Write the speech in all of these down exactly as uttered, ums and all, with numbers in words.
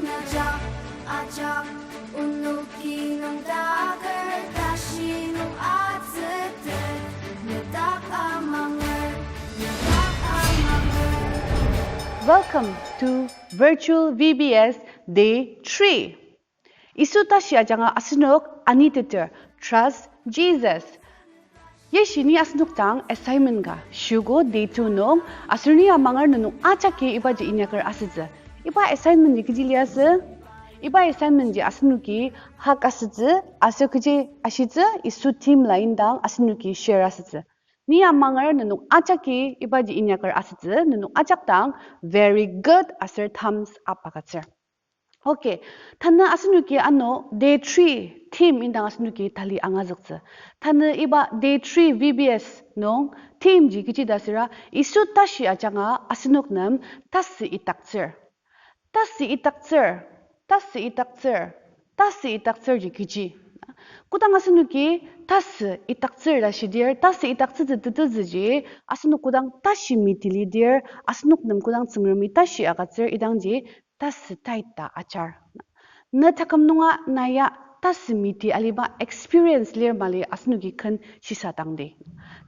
Ajak, ajak, onoki nüngdaker tashi nung atsütet, nedak amanger, nedak amanger. Welcome to Virtual V B S Day three. Yisu tashi ajanga asenok aniteter, Trust Jesus. Yashi ni asenok dang assignment ka shiogo day two nung, aser ni amanger nenok ajaki ibaji inyaker asütsü. Iba assignment ji kechi liasü? Iba assignment ji asenoki hak asütsü, aser kechi ashitsü Yisu theme la indang asenoki share asütsü. Ni amanger nenok ajaki ibaji inyaker asütsü, nenok ajak dang very good aser thumbs up agütsür. Okay, tanü asenoki ano day three theme indang asenoki tali angazüktsü. Tanü iba day three V B S nung theme ji kechi ta süra, Yisu tashi ajanga asenok nem tasü itaktsür. Tasü itaktsür, tasü itaktsür, tasü itaktsür ji kechi. Kodang asenoki tasü itaktsür ta shidir, tasü itaktsütsü tetezüji, asenok kodang tashi miti lidir, asenok nem kodang Tsüngremi tashi agütsür idangji, tasü taita ajar. Na taküm nunga na ya tasü miti aliba experience lir mali asenoki ken shisadangdi.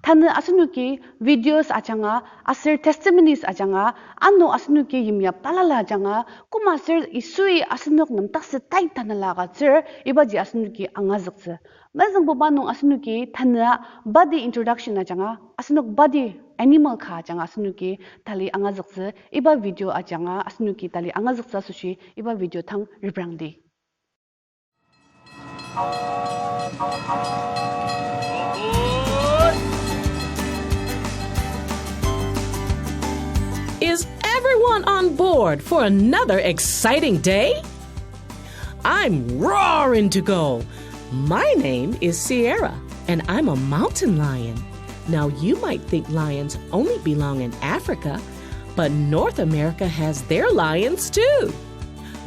Tanü asenoki videos ajanga, aser testimonies ajanga, ano asenoki yimya balala ajanga, koma aser Yisui asenok nem tasü tai tanela agütsür, ibaji asenoki angazüktsü. Mezüngbuba nung asenoki tanü body introduction ajanga, asenok body animal ka ajanga asenoki tali angazüktsü, iba video ajanga asenoki tali angazüktsü asoshi iba video tang reprangdi. Is everyone on board for another exciting day? I'm roaring to go. My name is Sierra, and I'm a mountain lion. Now, you might think lions only belong in Africa, but North America has their lions too.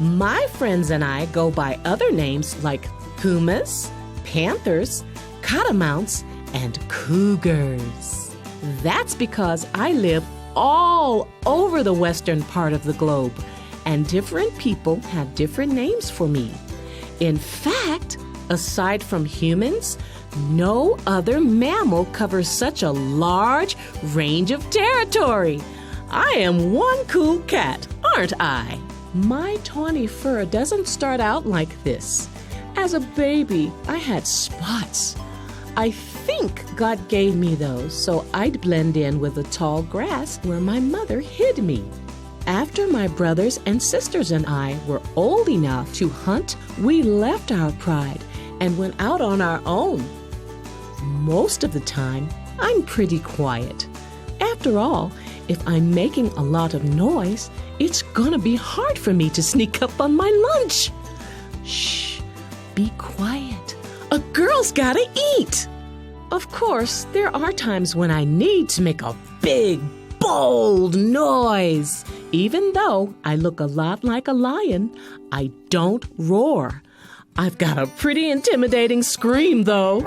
My friends and I go by other names like pumas, panthers, catamounts, and cougars. That's because I live all over the western part of the globe, and different people have different names for me. In fact, aside from humans, no other mammal covers such a large range of territory. I am one cool cat, aren't I? My tawny fur doesn't start out like this. As a baby, I had spots. I think God gave me those so I'd blend in with the tall grass where my mother hid me. After my brothers and sisters and I were old enough to hunt, we left our pride and went out on our own. Most of the time, I'm pretty quiet. After all, if I'm making a lot of noise, it's gonna be hard for me to sneak up on my lunch. Shh, be quiet. A girl's gotta eat. Of course, there are times when I need to make a big, bold noise. Even though I look a lot like a lion, I don't roar. I've got a pretty intimidating scream, though.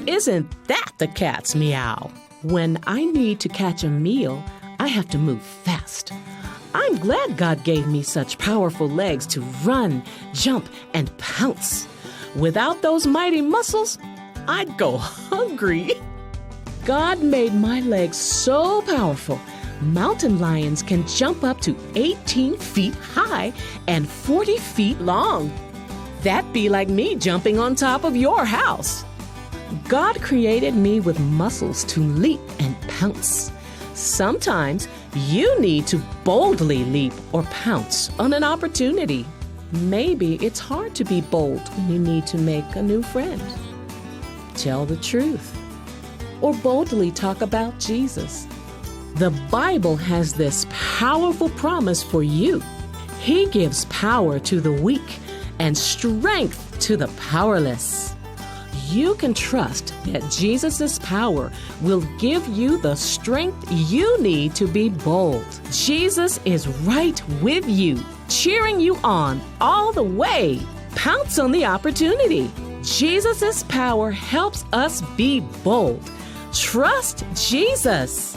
Isn't that the cat's meow? When I need to catch a meal, I have to move fast. I'm glad God gave me such powerful legs to run, jump, and pounce. Without those mighty muscles, I'd go hungry. God made my legs so powerful, mountain lions can jump up to eighteen feet high and forty feet long. That'd be like me jumping on top of your house. God created me with muscles to leap and pounce. Sometimes you need to boldly leap or pounce on an opportunity. Maybe it's hard to be bold when you need to make a new friend. Tell the truth. Or boldly talk about Jesus. The Bible has this powerful promise for you. He gives power to the weak and strength to the powerless. You can trust that Jesus' power will give you the strength you need to be bold. Jesus is right with you, cheering you on all the way. Pounce on the opportunity. Jesus' power helps us be bold. Trust Jesus.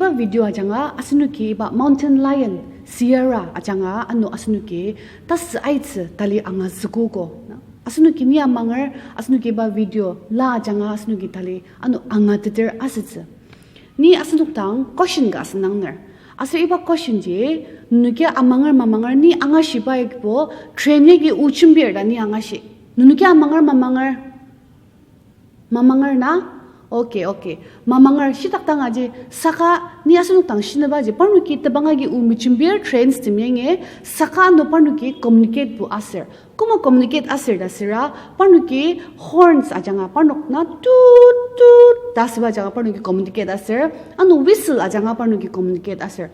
Iba video ajanga asenoki iba mountain lion, sierra ajanga ano asenoki tasü aitsü tali angazükogo. Asenoki ni amanger, asenoki iba video la ajanga asenoki tali ano angateter asütsü. Ni asenok dang question ka asüngdangner. Aser iba question ji, nenoki amanger mamanger ni angashiba ikibo, train yagi o jembir ta ni angashi. Nenoki amanger mamanger? Mamanger na? Okay, okay. Mamanger shitak dang aji, saka ni asenok dang shinübaji, parnoki tebang agi o mejembir trains tem yangi, saka ano parnoki communicate bu aser. Koma communicate aser ta süra, parnoki horns ajanga parnok na toot toot ta asüba ajanga parnoki communicate aser, ano whistle ajanga parnoki communicate aser.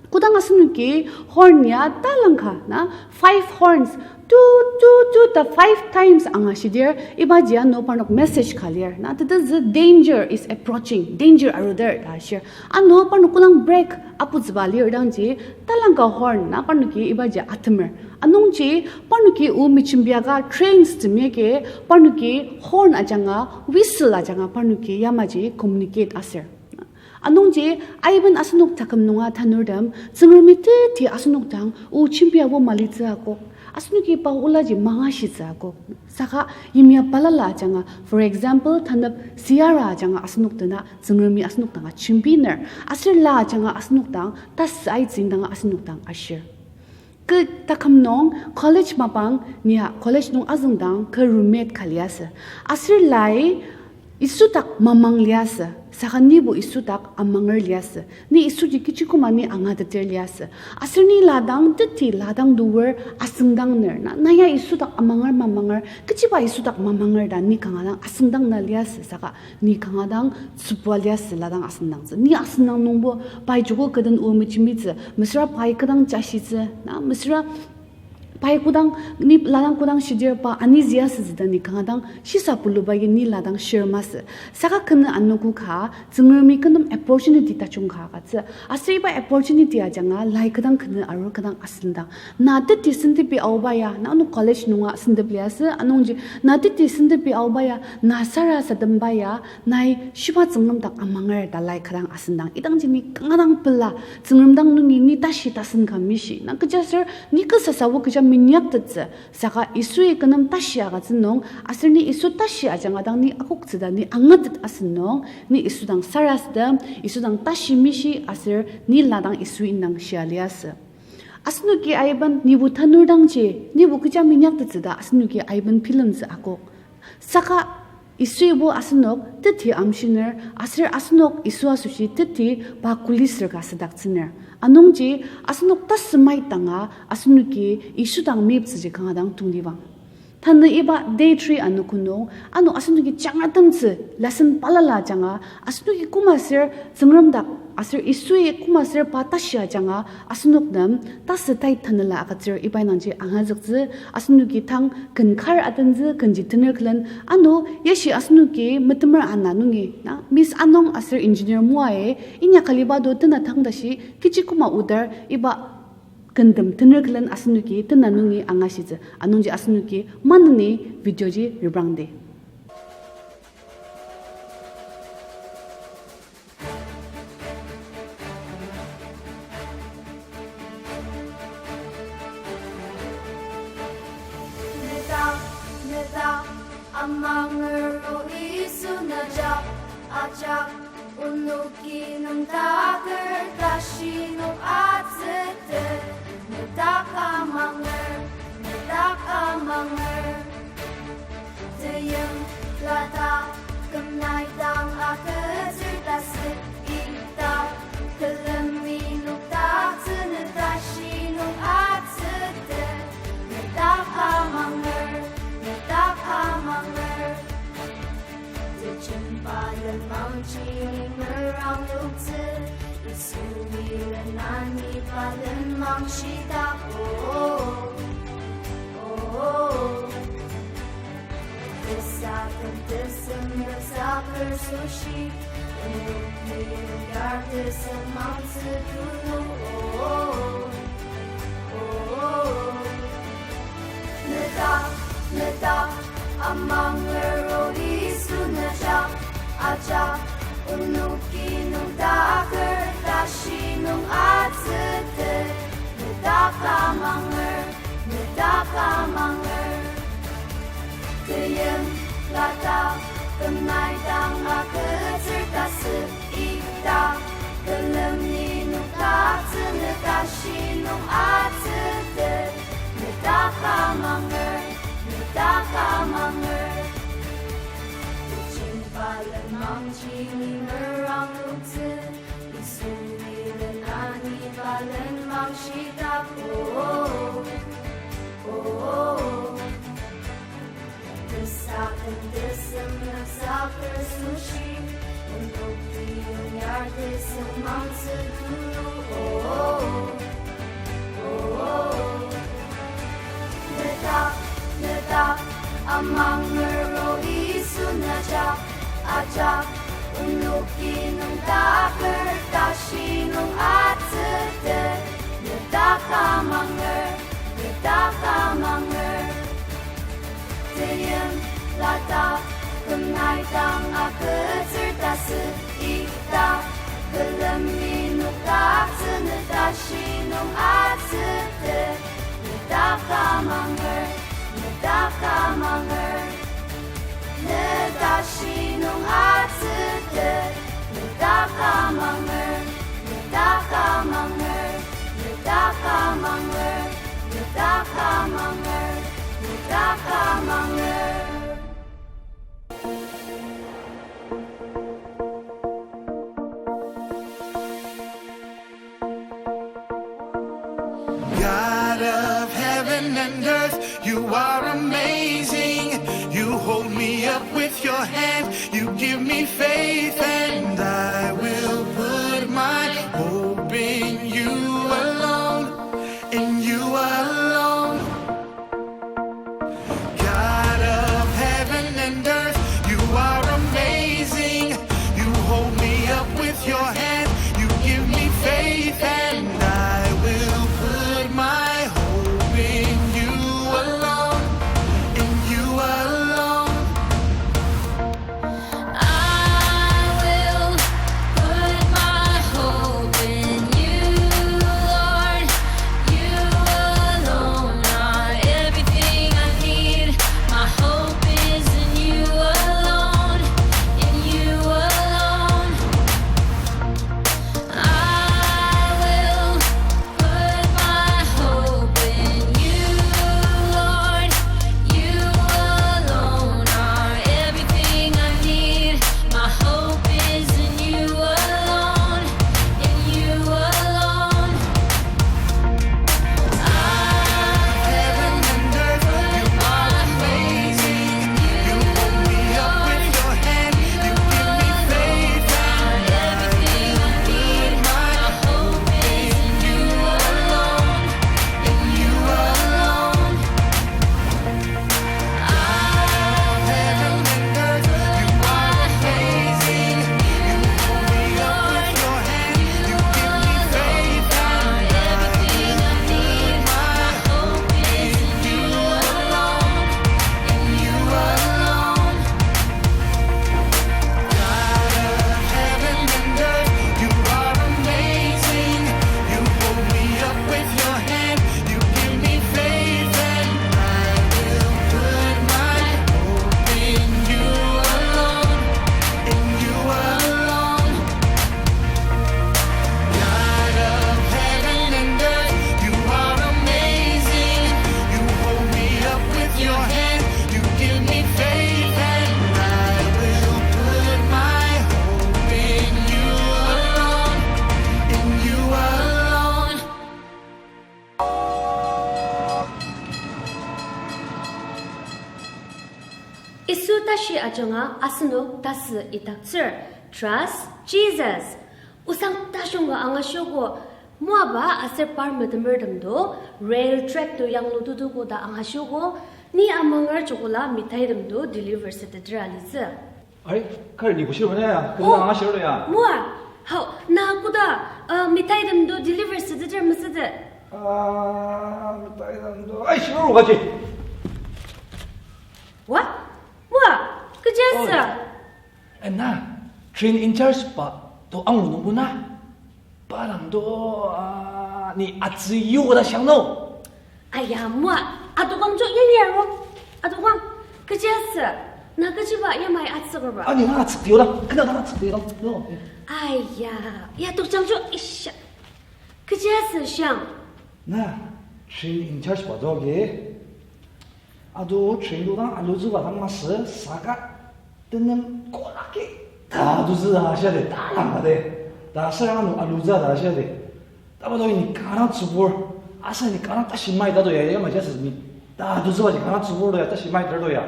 Kodang asenoki horn ya talangka na five horns, toot toot toot ta five times angashidir, ibaji ano parnok message ka lir na, tetezü danger is approaching, danger arudir ta ashir. Ano parnok kodang brake aputsüba lir dangji, talangka horn na parnoki ibaji atemer. Anungji parnoki o mejembiaka trains tem yagi parnoki horn ajanga, whistle ajanga parnoki yamaji communicate aser. Anungji aiben asenok taküm nunga tanurtem, Tsüngremi teti asenok dang o jembiabo malitsü akok. Asenoki pa olaji mangashitsü akok. Saka yimya balala ajanga, for example, tanep sierra ajanga asenok dena Tsüngremi asenok danga jembiner. Aser la ajanga asenok dang tasü aitsü indanga asenok dang ashir. Kü taküm nung college mapang nia college nung azüngdang kü roommate ka liasü. Aser lai Yisu dak mamang liasü, saka nibo Yisu dak amanger liasü. Ni Yisuji kechi koma ni angateter liasü. Aser ni la dang teti la dang tuor asüngdangner na. Na ya Yisu dak amanger mamanger, kechiba Yisu dak mamanger ta ni kanga dang asüngdang na liasü, saka ni kanga dang tsübua liasü la dang asüngdangtsü. Ni asüngdang nungbo pai joko kü den o mejembitsü, mesüra pai kü dang jashitsü na, mesüra pai kodang, ni la dang kodang shidir pa anizüa asütsü ta ni kanga dang shisa puluba agi ni la dang shir masü. Saka kenü anogo ka, Tsüngremi kü nem opportunity tajung ka agütsü. Aser iba opportunity ajanga lai kü dang kenü arur kü dang asüngdang. Na teti sentepi aoba ya, na ano college nunga sentep liasü, anungji na teti sentepi aoba ya, na sarasademba ya, nai shiba Tsüngrem dak amanger ta lai kü dang asüngdang. Idangji ni kanga dang pela, Tsüngrem dang nungi ni tashi tasen ka mishi. Na kechiaser ni kü sasao kecha minyaktettsü. Saka Yisui kü nem tashi agütsü nung, aser ni Yisu tashi ajanga dang ni akoktsü ta ni angatet asünung, ni Yisu dang sarasadem, Yisu dang tashi mishi aser ni la dang Yisu indang shia liasü. Asenoki aiben nibo tanur dangji, nibo kecha minyaktettsü ta asenoki aiben bilemtsü akok. Saka Yisuibo asenok teti amshiner, aser asenok Yisu asoshi teti pa kulisür ka südaktsüner. Anungji asenok tasümai danga asenoki Yisu dang meyiptsüji kanga dang tongtibang. Tanü iba day three anogo nung, ano asenoki jangratemtsü lesson balala ajanga, asenoki koma ser Tsüngrem dak, aser Yisui koma ser pa tashi ajanga, asenok nem tasü tai tanela agütsür iba indangji angazüktsü, asenoki tang ken kar atentsü, kenji tener külen, ano yashi asenoki metemer ana nungi, na, Miss Anong aser Engineer Moae, inyakaliba do tena tang tashi, kechi koma odar, iba kentem tener külen asenoki tena nungi angashitsü, anungji asenoki maneni video ji reprangdi. Nedak, nedak, amanger o Yisu nejak, ajak, onoki nüngdaker tashi nung atsütet. Nedak amanger, nedak amanger. Teyong lata kümnai dang agütsür tasü ita. Külemi nokdaktsü ne tashi nung atsütet. Nedak amanger, nedak amanger. Tejemba lenmangji merang noktsü, Yisu wilen aniba lenmang shitak, oh, oh, oh. Tesaküm tesem besaker soshi, onok niyar tesem mangtsü tulu, oh, oh, oh. Nedak, nedak, amanger o Yisu nejak, ajak, onoki nüngdaker Tashi nung atsütet, nedak amanger, nedak amanger. Teyen lata, kümnai dang agütsür tasü ita, külemi nung tatsü, netashi nung atsütet, nedak amanger, nedak amanger. Tejen palen mangji ni merang lungtsü, Yisu bilen ani palen mangshidak, oh, oh, oh. Tesaken tesem nüksaker sushi, onok tiyong yar tesem mangtsü tulu, oh, oh, oh. Nedak, nedak, amanger o Yisun ajak, ajak, onoki nung taker tashi nung atsütet, nedak amanger, nedak amanger. Teyen lata, kümnai dang agütsür tasü ita, külemi nung tatsü, netashi nung atsütet, nedak amanger, nedak amanger. Netashi nung atsütet, nedak amanger, nedak amanger, nedak amanger, nedak amanger, nedak amanger. God of heaven and earth, you are amazing. You hold me up with your hand. You give me faith, and I will put my hope in you alone, in you alone. God of heaven and earth, you are amazing. You hold me up with your hand. You give me faith, and I will put my hope in you alone, in you alone. I will put my hope in you, Lord. You alone are everything I need. My hope is in you alone, in you alone. I will put my hope in you, Lord. You alone are everything I need. My hope is in you alone, in you alone. Heaven and earth, you are amazing. You hold me up with your hand. You give me faith and everything I need. My hope is in you alone, in you alone. Heaven and earth, you are amazing. You hold me up with your hand. You give me faith and everything I need. My hope is in you alone, in you alone. God of heaven and earth, you are amazing. You hold me up with your hand. You give me faith, and I will put my hope in you alone, in you alone. God of heaven and earth, you are amazing. You hold me up with your hand. You give me faith, and I will put my hope in you alone, in you alone. Yisu tashi ajanga asenok tasü idaktsür. Trust Jesus. Osang tashunga angashiogo, Moaba aser par metemertem do rail track to yanglututuko ta angashiogo, ni amanger joko la mithaitem do deliver süteter alitsü. Ai, kar ni bushir bana ya, kena angashir ya. Moa, hao, na koda, uh, mithaitem do deliver süteter mesüte. Ah, mithaitem do, ai, shiro kaji. Wa? Moa, kechi asü? Eh, na, train in charge pa to angu nungbo na. Parang to, ah, ni atsü yuda shang no. Aya, moa, adokang jo yangi aro. Adokang, kechi asü, na kechiba yamai atsükerba. Ani na atsü tiyo da, kena na atsü tiyo da. No. Aya, ya tokjang jo isha. Kechi asü shang. Na, train in charge ba dogi. Ado train to dang alutsüba dang masü saka tenem kolaki ta alutsü ta shia de ta langa de. Ta sür ano alutsü ta shia de. Taba do ini kanga tsübur. Asa ini kanga tashi mai ta do ya, ya ma jasa ni. Ta alutsüba ji kanga tsübur do ya, tashi mai ta do ya.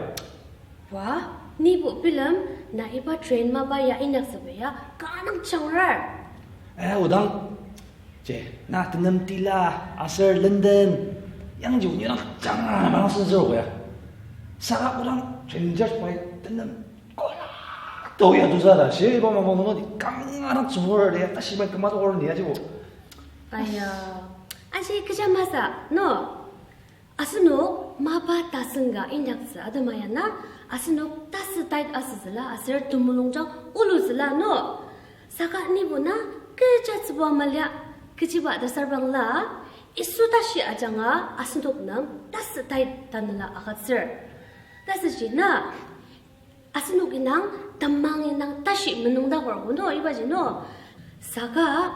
Wa, nibo bilam na iba train mapa ya inyak sebe ya kanga changrar. Eh, odang. Je, na tenem tila, aser London, yangji onyo dang janga na manang senzür oya. Saka kodang change pai tenem kola to ya tuza da, shi ba mama no di kanga dang tsubur de, tashi bai kema to or ni ajibo. Aya, aji kecha masa, no? Asenok mapa tasen ka inyaktsü atema ya na, asenok tasü tait asütsüla aser temulungjang ulutsüla no. Saka nibo na kecha tsübua malia, kechiba ta sarbangla, Yisu tashi ajanga asenok nem tasü tait tanela agütsür. Tasüji na, asenok indang temang indang tashi menungdaker no ibaji no. Saka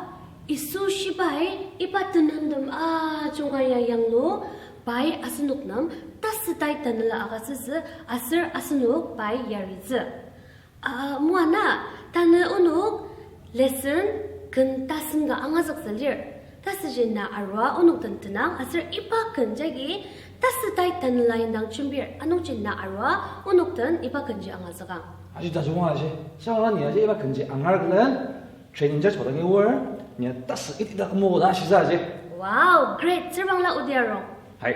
Yisu shibai iba tenemtem ajunga ya yanglu, pai asenok nem tasü tait tanela agütsütsü aser asenok pai yaritsü. Ah, moa na, tanü onok lesson ken tasen ka angazüktsü lir. Tasüji na arua onok den tenang aser iba ken jagi tasü tait tanela indang jembir. Anungji na arua onok den iba kenji angazükang. Aji tajunga aji. Saka ni aji iba kenji angar külen training judge bata ngi wor, ni tasü iti dak mo da shiza aji. Wow, great. Sarbangla odi arung. Hai.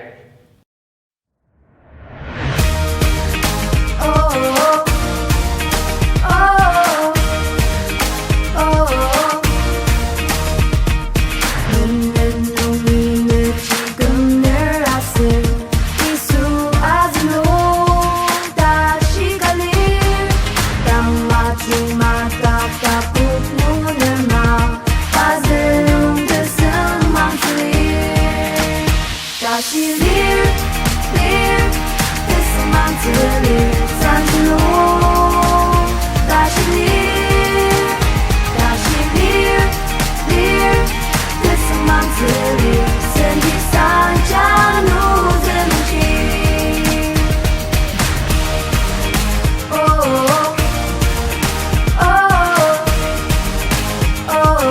Tashi lir, lir, tesüngmangtsü lir, sanjinu. Tashi lir, tashi lir, lir, tesüngmangtsü lir, senji sanjanu züluji. Oh, oh, oh, oh.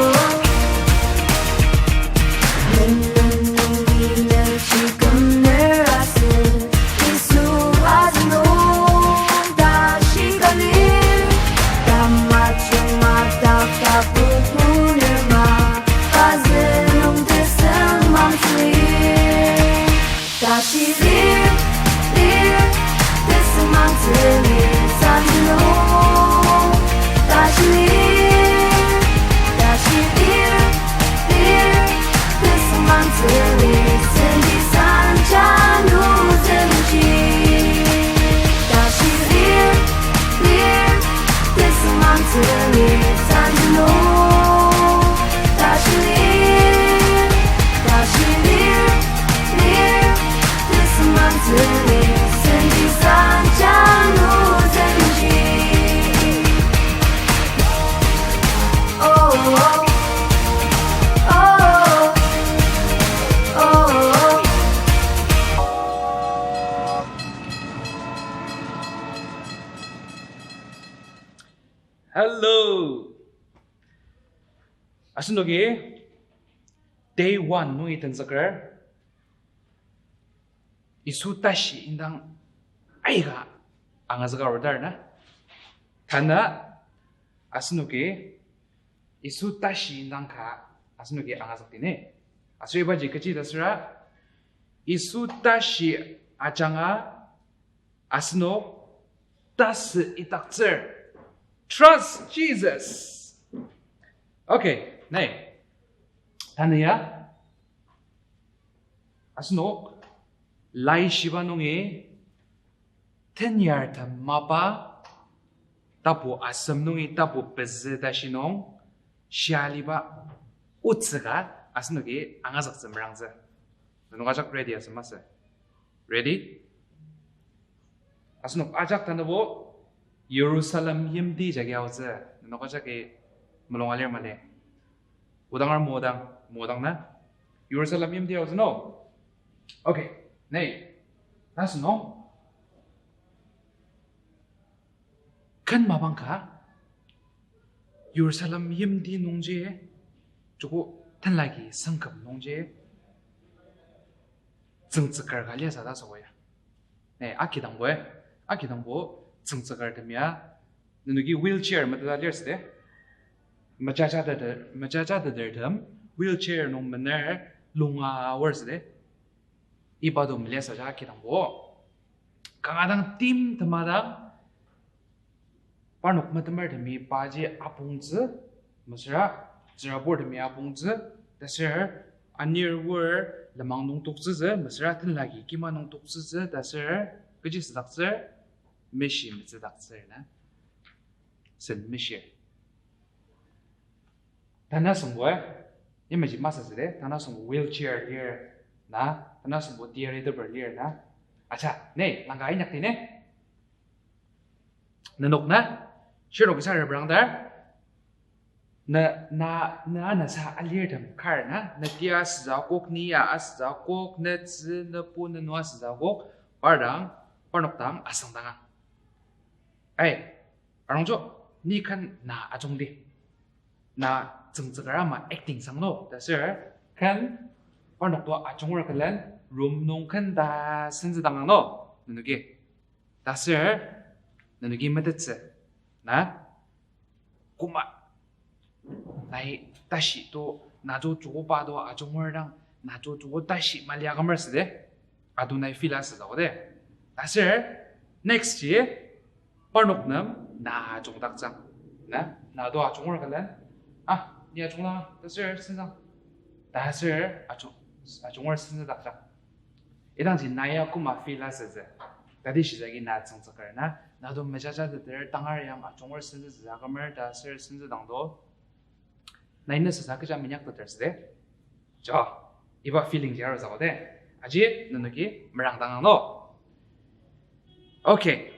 Tashi lir, lir, tesüngmangtsü lir, sanjinu. Tashi lir, tashi lir, lir, tesüngmangtsü lir, senji sanjanu züluji. Tashi lir, lir, tesüngmangtsü lir, sanjinu. Tashi lir, tashi lir, lir, tesüngmangtsü lir, senji sanjanu züluji. Oh, oh, oh, oh, oh. Hello. Asenoki day one nungi tenzüker Yisu tashi indang aika angazüka arudar na. Tanü asenoki Yisu tashi indang ka asenoki angazükdini. Aser ibaji kechi ta süra, Yisu tashi ajanga asenok tasü itaktsür. Trust Jesus. Okay, nai. Tanü ya. Asenok Laishiba nungi tenyar ta mapa tapu asem nungi tapu pezü tashi nung shia aliba otsü ka asenoki angazüktsü merangtsü. Nenok ajak ready asü masü? Ready? Asenok ajak tanübo Jerusalem yimti jagi aotsü. Nenok ajaki mulung alir mali? Odangar modang, modang na? Jerusalem yimti aotsü no? Okay, nei. Asenok ken mapang ka, Jerusalem yimti nungji, joko tenlaki sengküm nungji, tsüngtsüker ka liasü ta süogo ya. Ne, akidangbo, akidangbo tsüngtsüker temia, nenoki wheelchair meteta lir süde. Mejajateter, mejajatetertem wheelchair nung mener lunga aor süde. Iba do meliasü ja akidangbo. Kanga dang tim tema dang, parnok metemertemi paji apongtsü, mesüra, tsüraburtemi apongtsü, taser anir wor lenmang nung toktsütsü, mesüra tenlaki kima nung toktsütsü, taser kechi südaktsür, meshi metsüdaktsür na. Sen meshir. Tanü asüngbo, imaji masü süde, tanü asüngbo wheelchair lir na, tanü asüngbo tiyari teper lir na. Acha, ne, langka inyakdi ne. Nenok na, shirnok kisa reprangdar. Na, na, na, na sa alirtem kar na, na tia asütsü akok, ni ya asütsü akok, na tsü, na pu, na nung asütsü akok, par dang, parnok dang asüngdanga. Ai, arongjo, ni ken na ajungdi. Na tsüngtsüker ama acting sangno, taser ken parnok to ajunger külen room nung ken ta senzüdang no, nenoki. Taser nenoki metettsü, na, koma nai tashi to, na to joko pa to ajunger dang, na to joko tashi mali akümer süde. Ado nai feel asütsü de. Taser next ji, parnok nem na ajungdaktsüang. Na, na to ajunger külen, ah, ni ajungdang, taser senzang. Taser ajung, ajunger senzüdaktsüang. Idangji na ya koma feel asütsü? Tati shijagi na tsüngtsüker na, na to mejajateter, tangar yang ajunger senzütsü akümer, taser senzüdang to. Nai na süsa kecha minyakteter süde. Jo, iba feeling ji arutsü de. Aji nenoki merangdang no. Okay.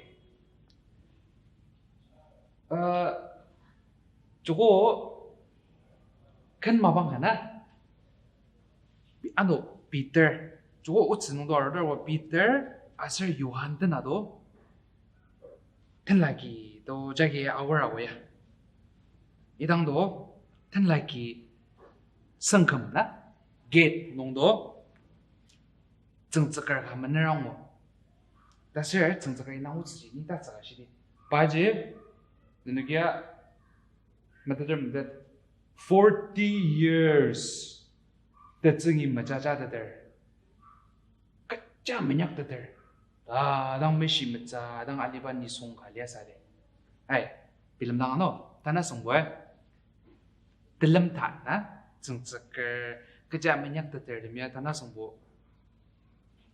Uh, joko ken mapang ka na, ano Peter, joko otsü nung to arudar wa Peter aser Johan tena to tenlaki to jagi aor aoa. Idang to tenlaki sengküm na, gate nung to tsüngtsüker ka mener angu. Taser tsüngtsüker indang otsüji ni tatsüka shidi. Paji, nenokia meteter metet, forty years tetsüngi mejajateter, kecha minyakteter, ta dang meshi metsü dang aliba nisung ka liasü de. Ai, bilemdang ano, tanü asüngbo, telemta na, tsüngtsüker, kecha minyakteter temia tanü asüngbo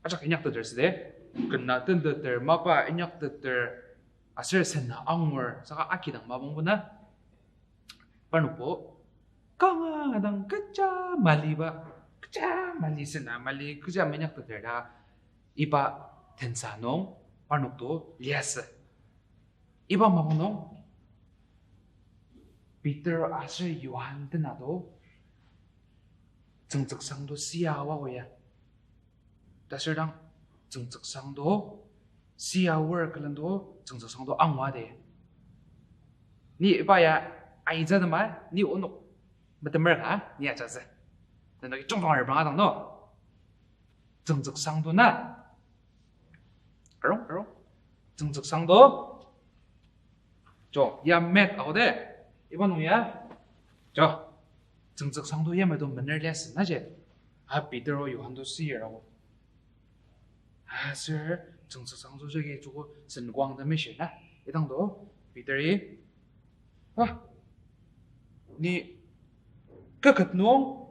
ajak inyakteter süde. Kena tenteter, mapa inyakteter, aser sena angur, saka akidang mapangbo na, parnokbo kanga dang kecha maliba, kecha mali, sena mali, kecha minyakteter ta iba tensa nung parnok to liasü. Iba mapang nung Peter aser Johan tena to tsüngtsüksang to sia aoa ya. Taser dang tsüngtsüksang to sia aor külen to tsüngtsüksang to angua de. Ni iba ya aitsü tema, ni onok metemer ka ni ajatsü. Tenoki jungdong arepang adang no. Tsüngtsüksang to na, arung, arung. Tsüngtsüksang to, jo, ya met aoa de. Iba nung ya, jo, tsüngtsüksang to yamai to mener liasü na ji. A Peter o Johan to sir aoa. Aser tsüngtsüksang to jagi joko senkuang ta meshir na. Idang to Peter-i, ah, ni kü ket nung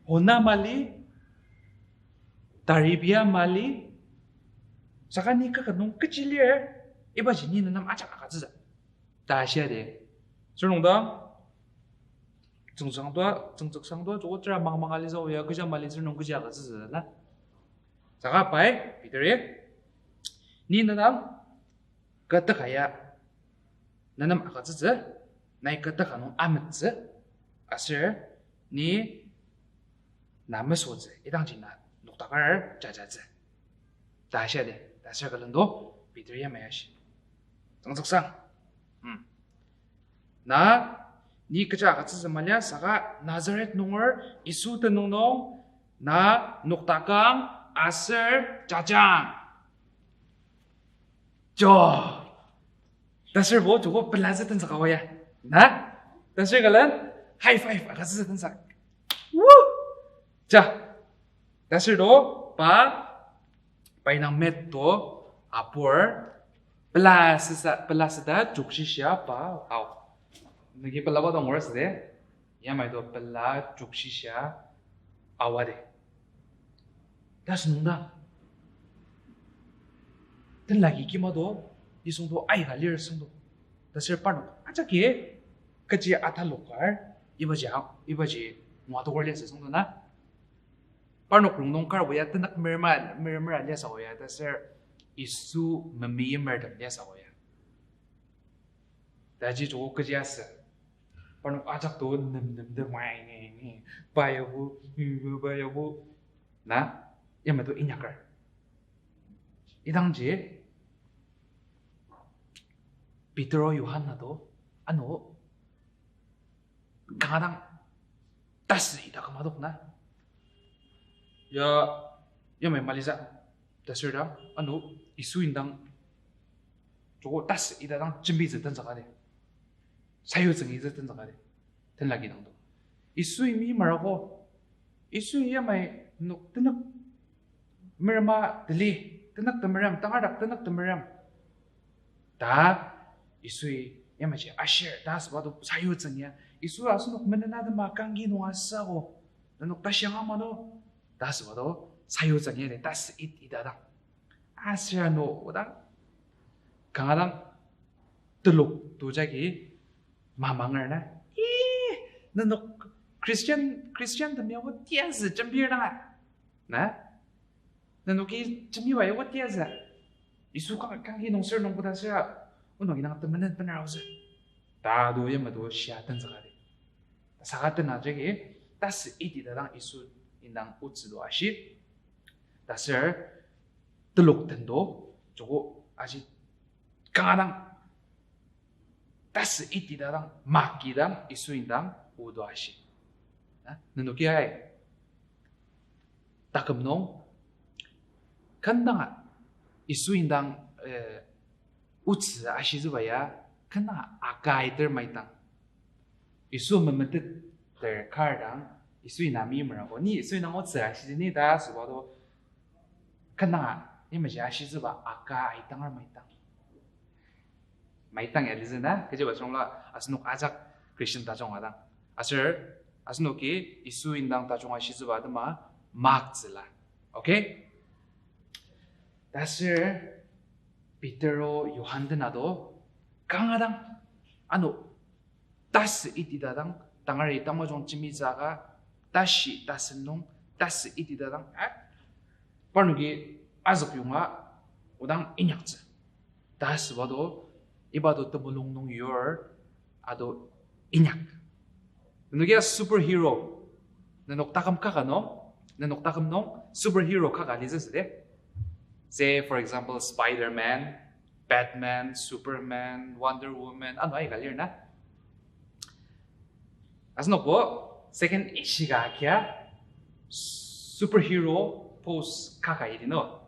hona mali, taribia mali, saka ni kü ket nung kechi lir, ibaji ni nenem ajak agütsütsü ta shia de. Sür nungdang Tsüngtsüksangtoa, tsüngtsüksangtoa joko tera mangmang alisa oya, kecha malitsür nung kechi agütsütsü na. Saka pai, Peteri, ni nenem kü teka ya, nenem agütsütsü, nai kü teka nung ametsü, aser ni na mesotsü, idangji na noktaker jajatsü. Ta shia di, ta shia külendo, Peter yamai ashi. Tsüngtsüksang. Hmm. Na, ni kecha agütsütsü mali saka Nazareth nunger Yisu tenüng nung, na noktakang aser jajang. Jo. Taserbo joko pelatsü tensa ka oya. Na? Taser külen high five agütsütsü tensa. Woo! Ja. Taser do pa, pa indang met to apur, pela süsa, pela süta jokshishia pa, ao. Nagi pelaba dang ngura süde. Yamai to pela jokshishia aoa de. Tasünungdang, tenlaki kima do, nisung do aika lir süngdo. Taser parnok ajaki kechi atalokar, ibaji, ibaji ngua tokar liasü süngdo na. Parnok rongnung karbo ya tenük merema, meremera liasü oya, taser Yisu memeimertem liasü oya. Taji joko kechi asü. Parnok ajak to nem nem de mai ni ni. Bayabo, bayabo. Na, yamai to inyaker. Idangji, Petero Yohana do, ano, kanga dang tasü ita küma dok na. Ya, yamai malisa. Taser dang, ano, Yisu indang, joko tasü ita dang jembitsü tenzüka de. Sayutsüngitsü tenzüka de. Tenlaki dang do. Yisui meimerako. Yisui yamai nok tenük merema teli, tenük temerem, tangardak tenük temerem. Ta, Yisui yamaji ashir, ta asüba do sayutsüng ya. Yisu asenok menen atema kangki nung asüko. Nenok tashi anga mano. Ta asüba do sayutsüng ya de, tasü it ita dang. Aser ano odang, kanga dang telok to jagi mamanger na. Ih, nenok Christian, Christian tem ya otiazü jembir danga. Na? Nenoki jembiba ya otiazü. Yisu kang, kangki nung ser nung koda sera, onoki nang temenen bener aotsü. Ta do yamai to shia tenzüka de. Saka tena jagi, tasü iti ta dang Yisu indang otsü do ashi. Taser telok tendo, joko aji kanga dang, tasü iti ta dang, maki dang, Yisu indang odo ashi. Na, nenoki ai taküm nung, kandanga Yisu indang, eh, otsü ashitsüba ya, kandanga aka aiter maitang. Yisu memetet ter kar dang, Yisu ina meimerako, ni Yisu indang otsü ashitsü ni ta asüba do, kandanga, imaji ashitsüba aka aitanger maitang. Maitang ya lizü na, kechiba süngla asenok ajak Christian tajung adang. Aser, asenoki Yisu indang tajung ashitsüba atema maktsüla. Okay? Taser Petero Johan den ado kanga dang, ano, tasü iti ta dang, tangari tamajung jembi tsüka, tashi tasen nung, tasü iti ta dang, eh? Parnoki azük yonga, odang inyaktsü. Ta asüba do, iba do temulung nung yur, ado inyak. Nenokia superhero, nenok taküm kaka nung, nenok taküm nung superhero kaka lizü süde. Say, for example, Spider-Man, Batman, Superman, Wonder Woman, ano aika lir na. Asenokbo second ishika kia superhero pose kaka idi no.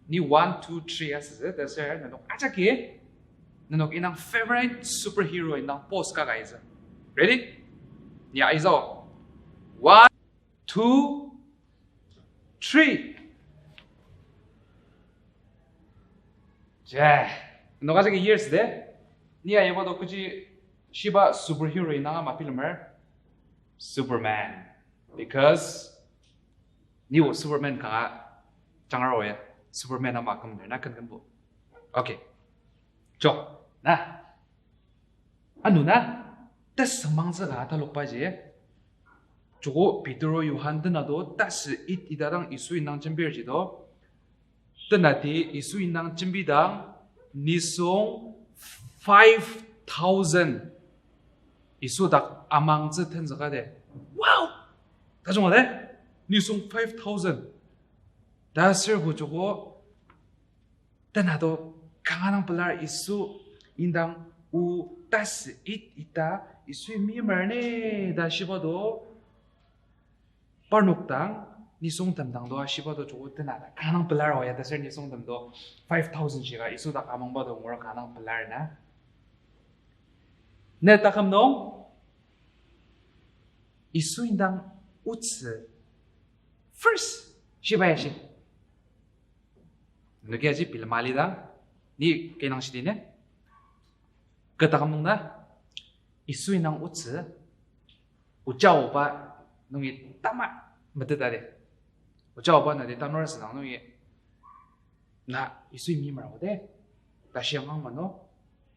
Ni one, two, three asütsü, taser nenok ajaki, nenok indang favorite superhero indang pose kaka itsü. Ready? Ni aizo. One, two, three. Je, nenok ajaki years de. Ni aiba do kechi shiba superhero indang ama bilemer. Superman. Because ni o Superman kanga jangar oya. Superman ama kümner na kün künbo. Okay. Jo, na. Ano na, tesüngmangtsü ka atalokbaji, Joko Petero Johan tenado tasü it ita dang Yisu indang jembir jido. Tenati Yisu indang jembidang nisung five thousand Yisu dak amangtsü tenzüka de. Wow! Tajung ade? Nisung five thousand. Ta sürbo joko tenado kanga dang pelar Yisu indang o tasü it ita Yisui meimer ne ta shiba do. Parnok dang, nisungtem dang do ashiba do joko tena ta kanga dang pelar o ya ta ser nisungtem do five thousand shika Yisu dak amangba do ngur kanga dang pelar na. Ne taküm nung, Yisu indang otsü first shiba ya shi. Nenoki aji bilema alidang, ni kü nung shidi ne? Kü taküm nung na, Yisu indang otsü, oja oba nungi tama meteta de. Oja oba nati tanur asüdang nungi, na Yisui meimer o de, ta shiang ang mano,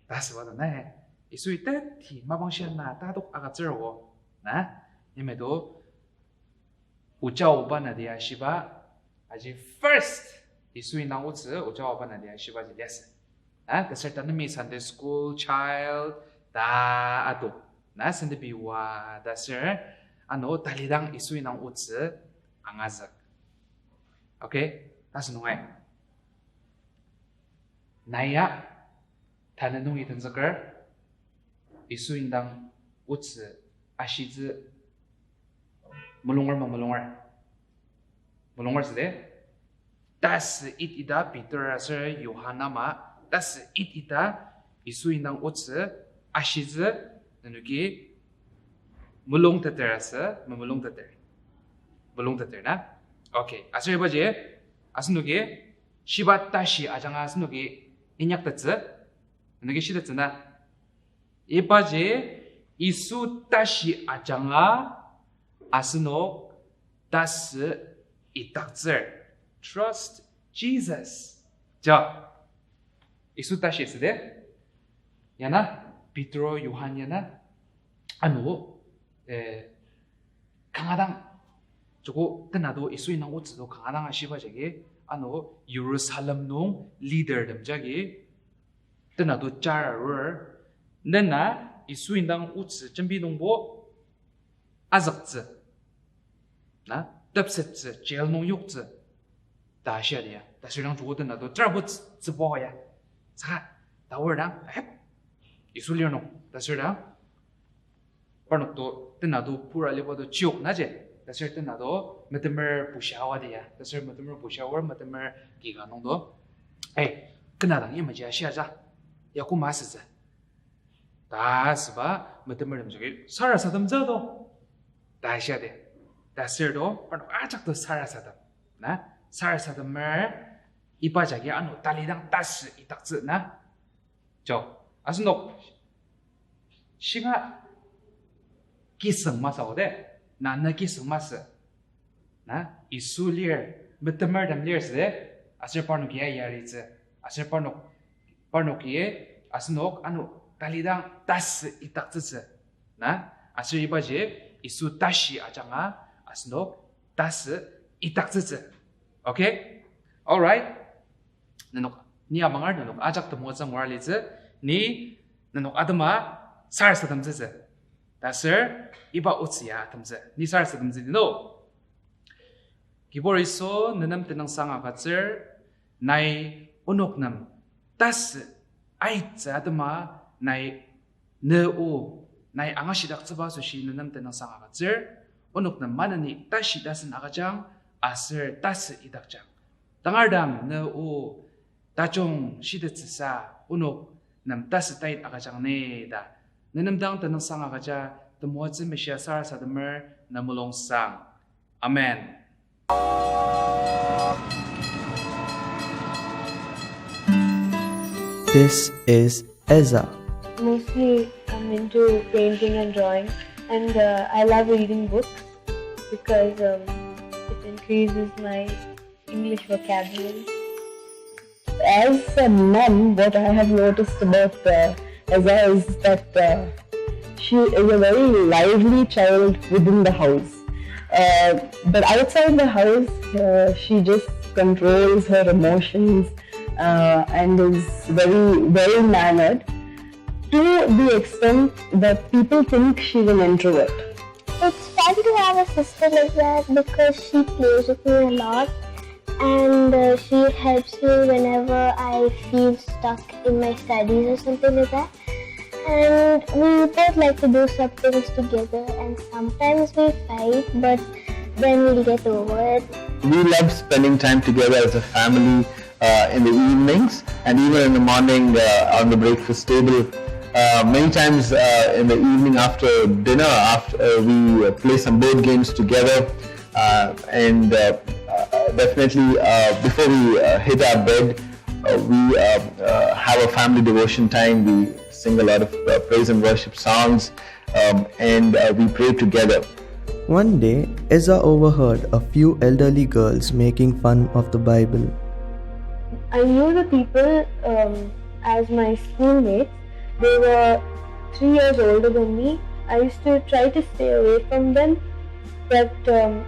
ta asüba do na, Yisui teti mapang shia na ta tok agütsür o, na, yimya do, oja oba nati ashiba, aji first, Yisu indang otsü, oja oba nati ashiba ji liasü. Na, ta ser tanemi Sunday school child, ta ato. Na, Sunday biwa, ta ser, ano, talidang Yisu indang otsü, angazük. Okay, ta sünung ai. Nai ya, tanü nungi tenzüker, Yisu indang otsü ashitsü mulunger ma mulunger? Mulunger süde? Tasü it ita Peter aser Johan ama, tasü it ita Yisu indang otsü ashitsü nenoki mulungteter asü, memulungteter? Mulungteter na? Okay, aser ibaji, asenoki, shiba tashi ajanga asenoki inyaktettsü, nenoki shitettsü na? Ibaji Yisu tashi ajanga asenok tasü itaktsür. Trust Jesus. Ja. Yisu tashi süde. Yana, Petro, Johan yana, ano, eh, kanga dang, joko tenado Yisu indang otsü do kanga dang ashiba jagi, ano Jerusalem nung leader tem jagi, tenado jar arur, nena Yisu indang otsü jembi nungbo azüktsü, na, tepsettsü, jail nung yoktsü, ta ashia dia. Ta sür dang joko tenado trouble tsübo ya. Saka, ta wor dang, eh, Yisu lir nung, ta sür dang, parnok to, tenado pura liba to chiok na ji. Ta sür tenado metemer bushia wa dia. Ta sür metemer bushia wor metemer kika nung do, eh, kena dang imaji ashia ja. Ya koma asütsü. Ta süba metemer tem jagi sarasademtsü do, ta ashia de. Ta sür do, parnok ajak to sarasadem. Na, sarasademer iba jagi ano talidang tasü itaktsü na. Jo, asenok shinga kiseng masü o de, na ne kiseng masü. Na, Yisu lir, metemer tem lir süde, aser parnoki ya yaritsü, aser parnok, parnoki asenok ano talidang tasü itaktsütsü. Na, aser ibaji Yisu tashi ajanga asenok tasü itaktsütsü. Okay? All right? Nenok, ni amangar nenok ajak temoatsü ngura litsü, ni nenok atema sarasademtsütsü. Ta sür iba otsü ya atemtsü. Ni sarasademtsü di no. Kibur Yisu, nenem tenüngsang agütsür, nai onok nem tasü aittsü atema nai ne o, nai angashidaktsüba asoshi nenem tenüngsang agütsür, onok nem maneni tashi tasen agüjang, aser tasü idakjang. Tangar dang ne o tajung shitettsüsa onok nem tasü tait agüjang ne ta. Nenem dang tenüngsang agüja, temoatsü meshia sarasademer ne mulungsang. Amen. This is Eza. Mostly, I'm into painting and drawing, and, uh, I love reading books because, um, it increases my English vocabulary. As a mom, what I have noticed about, uh, Eza is that, uh, she is a very lively child within the house. Uh, but outside the house, uh, she just controls her emotions, uh, and is very well mannered to the extent that people think she's an introvert. It's fun to have a sister like that because she plays with me a lot and, uh, she helps me whenever I feel stuck in my studies or something like that. And we both like to do some things together, and sometimes we fight, but then we'll get over it. We love spending time together as a family, uh, in the evenings and even in the morning, uh, on the breakfast table. Uh, many times, uh, in the evening after dinner, after, uh, we, uh, play some board games together. Uh, and, uh, uh, definitely, uh, before we, uh, hit our bed, uh, we, uh, uh, have a family devotion time. We sing a lot of, uh, praise and worship songs, um, and, uh, we pray together. One day, Eza overheard a few elderly girls making fun of the Bible. I knew the people, um, as my schoolmates. They were three years older than me. I used to try to stay away from them, but, um,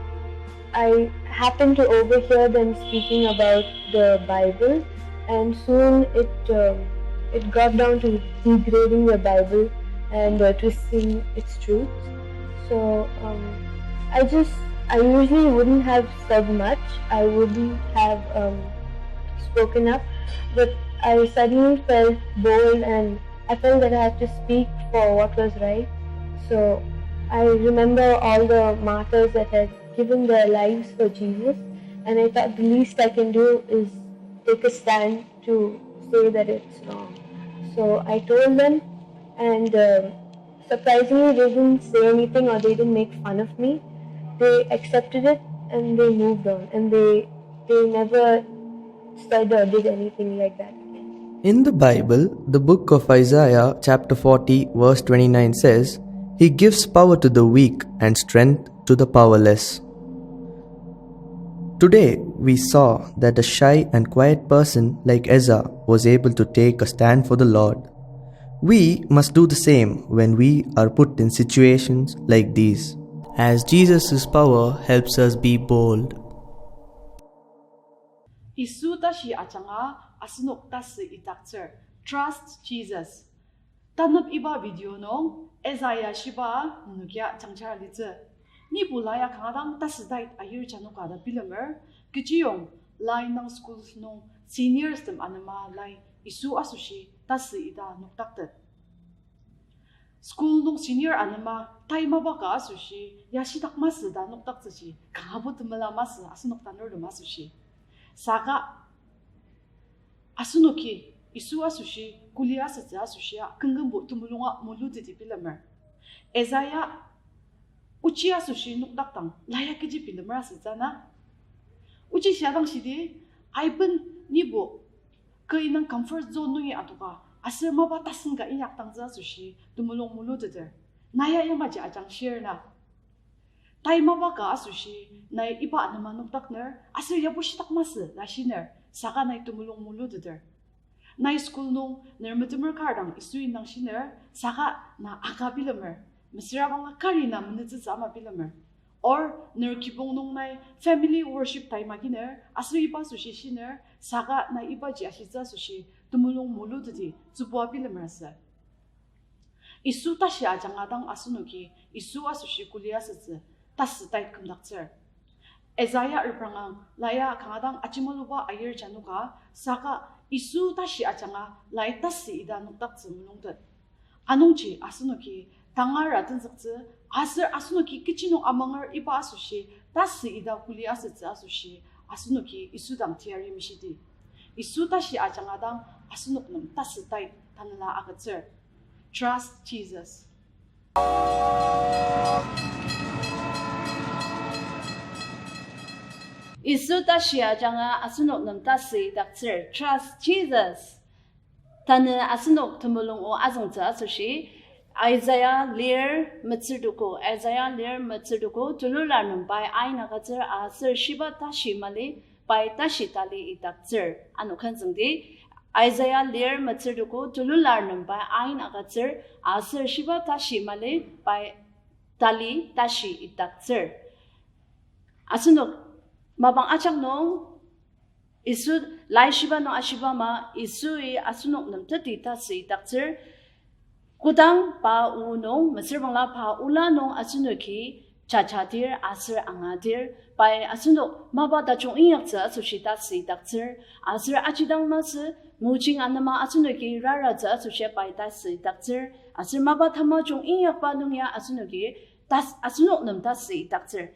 I happened to overhear them speaking about the Bible, and soon it, um, it got down to degrading the Bible and, uh, twisting its truth. So, um, I just, I usually wouldn't have said much. I wouldn't have, um, spoken up, but I suddenly felt bold, and I felt that I had to speak for what was right. So I remember all the martyrs that had given their lives for Jesus, and I thought the least I can do is take a stand to say that it's wrong. So I told them, and, um, surprisingly, they didn't say anything or they didn't make fun of me. They accepted it and they moved on, and they, they never said or did anything like that again. In the Bible, the book of Isaiah, chapter forty, verse twenty-nine says, "He gives power to the weak and strength to the powerless." Today, we saw that a shy and quiet person like Eza was able to take a stand for the Lord. We must do the same when we are put in situations like these. As Jesus' power helps us be bold. Yisu tashi ajanga asenok tasü idaktsür. Trust Jesus. Tanep iba video nung Isaiah shiba nenokia jangjar litsü. Nibo la ya kanga dang tasü tait ayir janoka ta bilemer, kechiyong la indang school nung seniors tem anema lai Yisu asoshi tasü ita nokdaktet. School nung senior anema tai mapa ka asoshi yashidak masü ta nokdaktsüji kangabo temela masü asenok tanurtem asoshi. Saka asenoki Yisu asoshi kuli asütsü asoshia kümkümbo temulunga muluteti bilemer. Isaiah ochi asoshi nokdakdang la ya kechi bilemer asütsü na. Ochi shia dang shidi, aiben nibo kü indang comfort zone nungi adoka, aser mapa tasen ka inyakdangtsü asoshi temulung muluteter. Na ya yamaji ajangshir na. Tai mapa ka asoshi, nai iba anema nokdakner, aser yabo shitak masü ta shiner, saka nai temulung muluteter. Nai school nung ner metemer kar dang Yisu indang shiner, saka na aka bilemer, mesüra bangla kari na menütsütsü ama bilemer. Or ner kibong nung nai family worship tai maginer, aser iba asoshi shiner, saka nai ibaji ashitsü asoshi temulung muluteti tsübua bilemer asü. Yisu tashi ajanga dang asenoki Yisu asoshi kuli asütsü tasü tait kümdaktsür. Isaiah reprangang la ya kanga dang ajimaluba ayir janoka, saka Yisu tashi ajanga lai tasü ita nokdaktsü mulungtet. Anungji asenoki tangar atenzüktsü, aser asenoki kechi nung amanger iba asoshi tasü ita kuli asütsü asoshi asenoki Yisu dang teyari mishidi. Yisu tashi ajanga dang asenok nem tasü tait tanela agütsür. Trust Jesus. Yisu tashi ajanga asenok nem tasü idaktsür. Trust Jesus. Tanü asenok temulung o azüngtsü asoshi, Isaiah lir metsürtuku, Isaiah lir metsürtuku, tulular nem pai ain agütsür aser shiba tashi mali pai tashi tali idaktsür. Ano kümzüngdi, Isaiah lir metsürtuku, tulular nem pai ain agütsür aser shiba tashi mali pai tali tashi idaktsür. Asenok mapang ajak nung, Yisu laishiba nung ashiba ama, Yisui asenok nem teti tasü idaktsür. Kodang pa o nung, mesüra bangla pa ola nung asenoki jajadir aser angadir, pai asenok mapa tajung inyaktsü asoshi tasü idaktsür, aser ajidang masü, mojing anema asenoki raratsü asoshi pai tasü idaktsür, aser mapa tamajung inyakba nung ya asenoki tas-, asenok nem tasü idaktsür.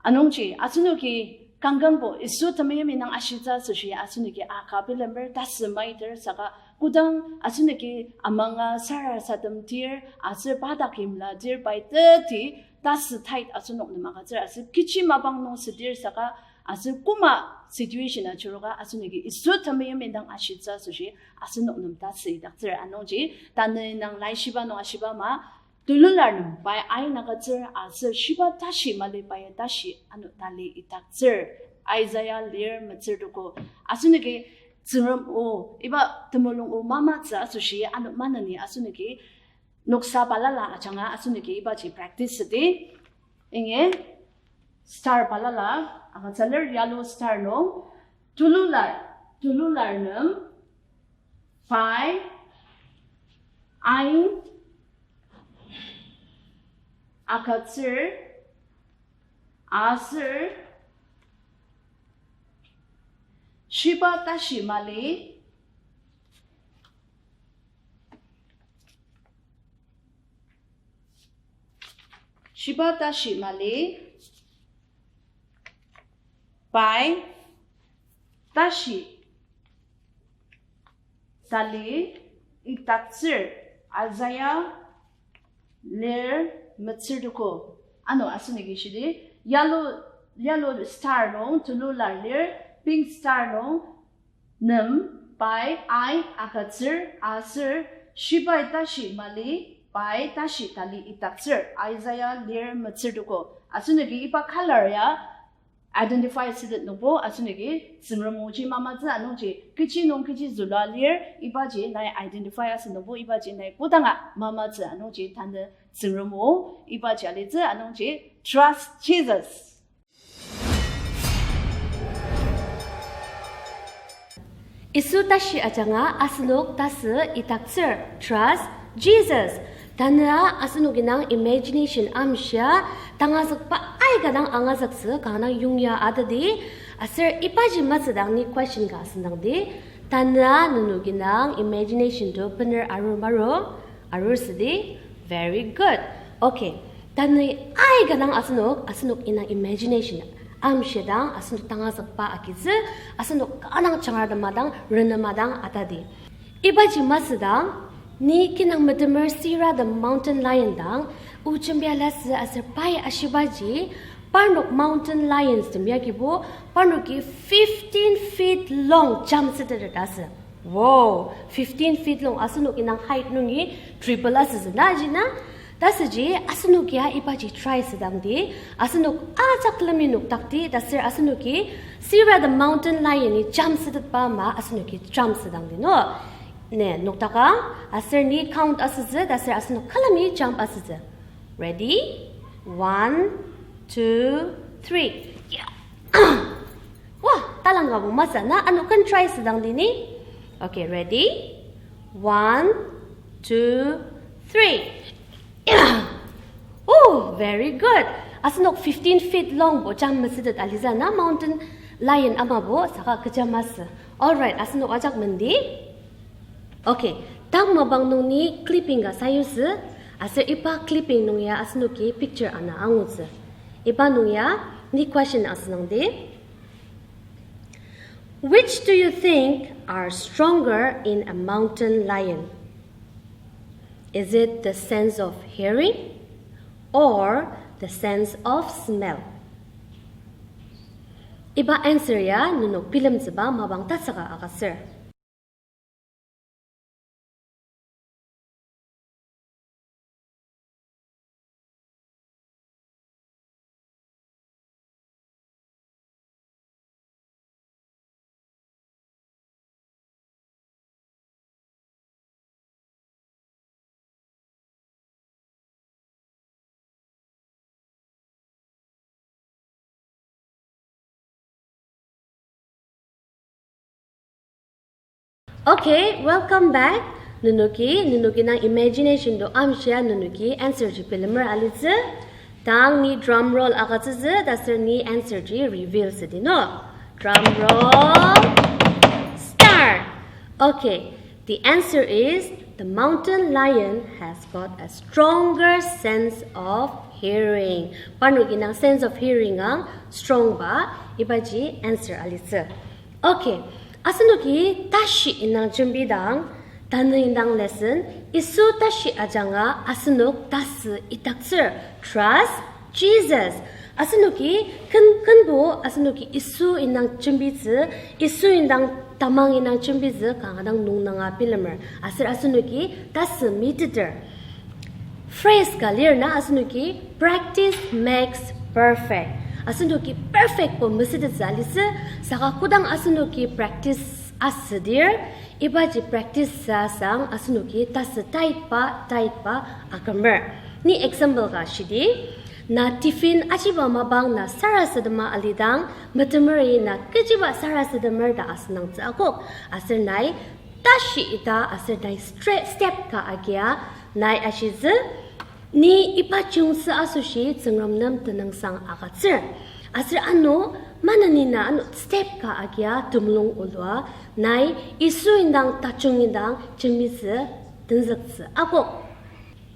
Anungji, asenoki kangkangbo Yisu temeim indang ashitsü asoshi asenoki aka bilemer tasü maiter saka kodang asenoki amanga sarasademdir aser pa dak imladir pai teti tasü tait asenok nem agütsür aser kechi mapang nung südir saka aser koma situation ajuruka asenoki Yisu temeim indang ashitsü asoshi asenok nem tasü idaktsür. Anungji, tanü indang laishiba nung ashiba ama, tulular nem pai ain agütsür aser shiba tashi mali pai tashi ano tali idaktsür. Isaiah lir metsür tuko. Asenoki Tsüngrem o, iba temulung o mamatsü asoshi ano maneni asenoki noksa balala ajanga asenoki ibaji practice südi. Ingi star balala, agütsüler yellow star nung, tulular, tulular nem, pai, ain, agütsür, aser, shiba tashi mali, shiba tashi mali, pai, tashi, tali, idaktsür, Isaiah, lir, metsür tuko. Ano asenoki shidi, yellow, yellow star nung, tulular lir, pink star nung, nem, pai, ain, agütsür, aser, shibai tashi mali, pai, tashi tali idaktsür, Isaiah lir metsür tuko. Asenoki iba color ya identify sütet nungbo, asenoki Tsüngrem oji mamatsü anungji, kechi nung kechi zülua lir, ibaji nai identify asü nungbo, ibaji nai kodanga mamatsü anungji, tanü Tsüngrem o, ibaji alitsü anungji, trust Jesus. Yisu tashi ajanga asenok tasü idaktsür, trust Jesus. Tanüa asenok indang imagination amshia, tangazükba aika dang angazüktsü kanga dang yongya atadi, aser ibaji masüdang ni question ka asüngdangdi, tanüa nenok indang imagination to bener arur maru? Arur südi? Very good. Okay. Tanü aika dang asenok, asenok indang imagination amshidang, asenok tangazükba agitsü, asenok kanga dang jangar temadang, renemadang atadi. Ibaji masüdang, ni kinang metemer Sira the Mountain Lion dang, o jembia lasü aser pai ashibaji, parnok mountain lions tem yagibo, parnoki fifteen feet long jump sütetet asü. Wow, fifteen feet long asenok indang height nungi triple asütsü na ji na. Tasüji asenok ya ibaji try südangdi, asenok ajak külemi nokdakdi, taser asenoki Sira the Mountain Lion-i jump sütetba ama asenoki jump südangdi no. Ne, nokdaka, aser ni count asütsü, taser asenok külemi jump asütsü. Ready? One, two, three. Wa, talangkabo masü na, ano ken try südangdi ni. Okay, ready? One, two, three. Oh, very good. Asenok fifteen feet longbo jump masütet alitsü na, mountain lion amabo saka kecha masü. Alright, asenok ajak mendi. Okay, tang mapang nung ni clipping ka sayutsü, aser iba clipping nung ya asenoki picture ana angutsü. Iba nung ya ni question asüngdangdi. Which do you think are stronger in a mountain lion? Is it the sense of hearing or the sense of smell? Iba answer ya nenok bilemtsüba mapang tatsüka agütsür. Okay, welcome back. Nenoki, nenoki nang imagination to amshia nenoki answer ji bilemer alitsü. Tang ni drum roll agütsütsü, taser ni answer ji reveal südi no. Drum roll. Start. Okay, the answer is the mountain lion has got a stronger sense of hearing. Parnoki nang sense of hearing ang strong ba, ibaji answer alitsü. Okay, asenoki tashi indang jembidang, tanü indang lesson, Yisu tashi ajanga asenok tasü itaktsür, trust Jesus. Asenoki ken, kenbo asenoki Yisu indang jembitsü, Yisu indang tamang indang jembitsü kanga dang nungnanga bilemer. Aser asenoki tasü miteter. Phrase ka lir na asenoki practice makes perfect. Asenoki perfect bo mesütettsü alitsü, saka kodang asenoki practice asüdir, ibaji practice sa sang asenoki tasü taitba, taitba akümer. Ni example ka shidi, na tiffin ajiba mapang na sarasadema alidang, metemeri na kechiba sarasademer ta asüngdangtsü akok, aser nai tashi ita aser nai stre-, step ka agia, nai ashitsü, ni iba chiyungtsü asoshi Tsüngrem nem tenüngsang agütsür. Aser ano, maneni na ano step ka agia temulung olua, nai Yisu indang tajung indang jembitsü tenzüktsü akok.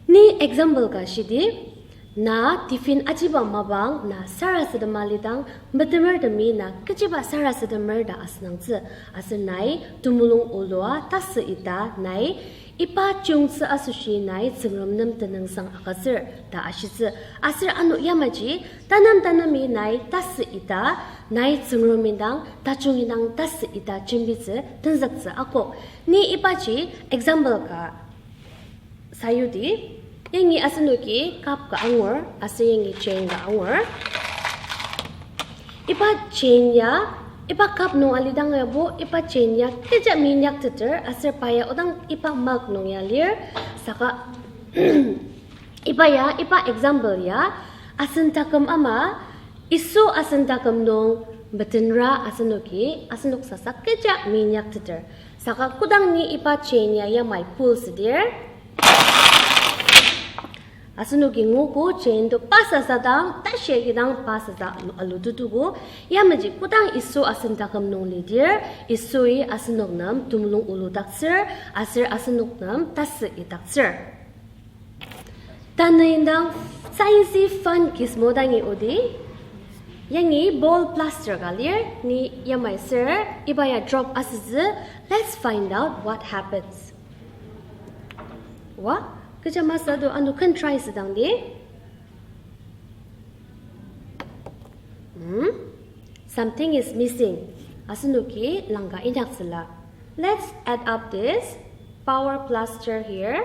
Ni example ka shidi, na tiffin ajiba mapang na sarasadema alidang, metemertemi na kechiba sarasademer ta asüngdangtsü, aser nai temulung olua tasü ita nai iba chiyungtsü asoshi nai Tsüngrem nem tenüngsang agütsür ta ashitsü. Aser ano yamaji, tanem tanemi nai tasü ita, nai Tsüngrem indang, tajung indang tasü ita jembitsü tenzüktsü akok. Ni ibaji example ka sayudi, yangi asenoki cup ka angur, aser yangi chain ka angur. Iba chain ya, iba cup nung alidang yabo, iba chain ya kecha minyakteter, aser pa ya odang iba mug nung ya lir, saka iba ya, iba example ya, asen taküm ama, Yisu asen taküm nung metenra asenoki, asenok sasa kecha minyakteter. Saka kodang ni iba chain ya yamai pull südir, asenoki nguogo chain to pa sasa dang, tashi kidang pa sasa alu-, alututugo, yamaji kodang Yisu asen taküm nung lidir, Yisui asenok nem temulung oludaktsür, aser asenok nem tasü idaktsür. Tanü indang science fun gizmo dangi odi. Yangi ball blaster ka lir, ni yamai ser, iba ya drop asütsü, let's find out what happens. Wa, kecha masü do ano ken try südangdi. Hmm? Something is missing. Asenoki langka inyaktsüla. Let's add up this power blaster here.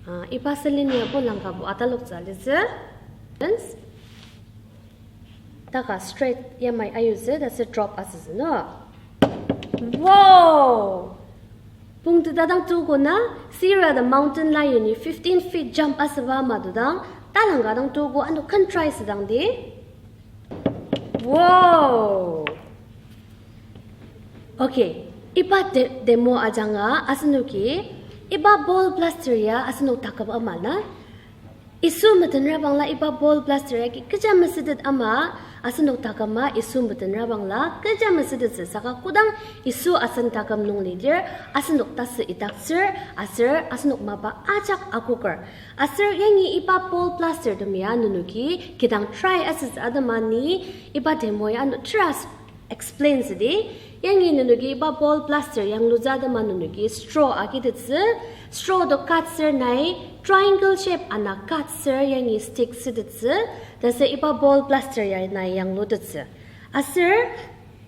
Ah, iba selin yabo langkabo ataloktsü alitsü. Taka straight yamai ayutsü, ta sür drop asütsü no. Wow! Pungteta dang tuko na, sira the mountain lion-i fifteen feet jump asüba ama to dang, talangka dang tuko ano ken try südangdi. Wow! Okay, iba de-, demo ajanga asenoki, iba ball blaster ya asenok taküm ama na, Yisu metenrabangla iba ball blaster yagi kecha mesütet ama, asenok taküma Yisu metenrabangla kecha mesütettsü saka kodang Yisu asen taküm nung lidir, asenok tasü idaktsür, aser asenok mapa ajak akoker. Aser yangi iba ball blaster temia nenoki kidang try asütsü atema ni iba demo ya ano trust explain südi, yangi nenoki iba ball blaster yanglutsü atema nenoki straw agitettsü, straw to cut ser nai triangle shape ana cut ser yangi stick sütettsü, ta sür iba ball blaster ya nai yanglutettsü. Aser,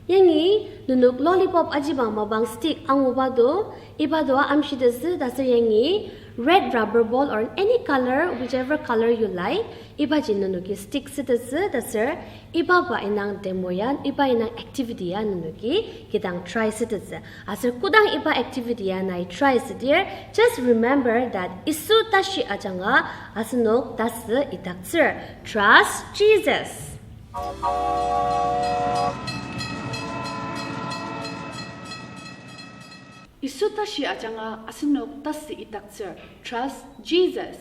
yangi nenok lollipop ajibang mapang stick anguba do, iba doa amshitettsü ta sür yangi red rubber ball or any color, whichever color you like, ibaji nenoki stick sütettsü ta sür iba ba indang demo ya, iba indang activity ya nenoki kidang try sütettsü. Aser kodang iba activity ya nai try südir, just remember that Yisu tashi ajanga asenok tasü idaktsür. Trust Jesus. Yisu tashi ajanga asenok tasü idaktsür, trust Jesus.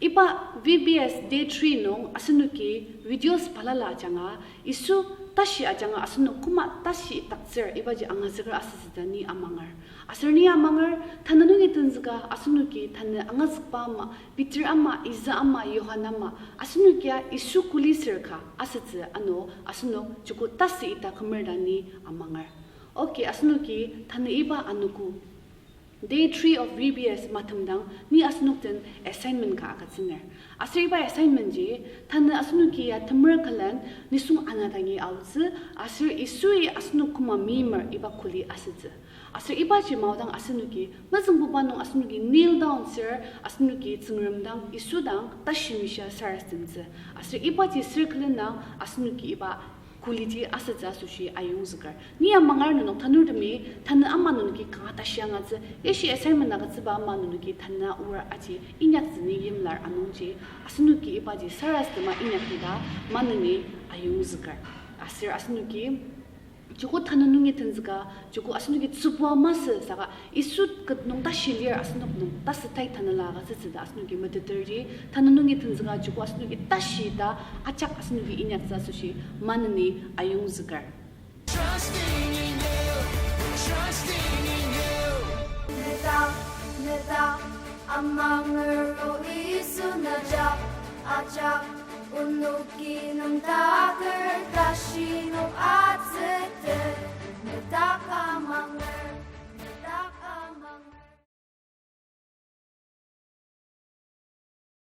Iba V B S day three nung asenoki videos balala ajanga Yisu tashi ajanga asenok koma tashi idaktsür ibaji angazüker asütsü ta ni amanger. Aser ni amanger, tanü nungi tenzüka asenoki tanü angazükba ama, Peter ama, Isa ama, Johan ama, asenokia Yisu kuli sür ka asütsü ano asenok joko tasü ita kümer ta ni amanger. Okay, asenoki tanü iba anogo day three of V B S matemdang ni asenok den assignment ka agütsüner. Aser iba assignment ji, tanü asenoki ya temer külen nisung anadangi aotsü, aser Yisui asenok koma meimer iba kuli asütsü. Aser ibaji maodang asenoki mezüngbuba nung asenoki kneel down sür, asenoki Tsüngrem dang, Yisu dang tashi mishia sarasademtsü. Aser ibaji sür külen dang asenoki iba kuliji asütsü asoshi ayongzüker. Ni amanger nenok tanurtemi, tanü ama nenoki kanga tashi angatsü, yashi assignment agütsüba ama nenoki tanü aor aji inyaktsü ni yimlar anungji, asenoki ibaji sarasadema inyaktsü ta maneni ayongzüker. Aser asenoki joko tanü nungi tenzüka, joko asenoki tsübua masü saka Yisu ket nung tashi lir asenok nem tasü tai tanela agütsütsü ta asenoki meteterji, tanü nungi tenzüka joko asenoki tashi ta ajak asenoki inyaktsü asoshi maneni ayongzüker. Trusting in you, trusting in you. Neta, neta, amanger o Yisu najak, ajak, onoki nüngdak.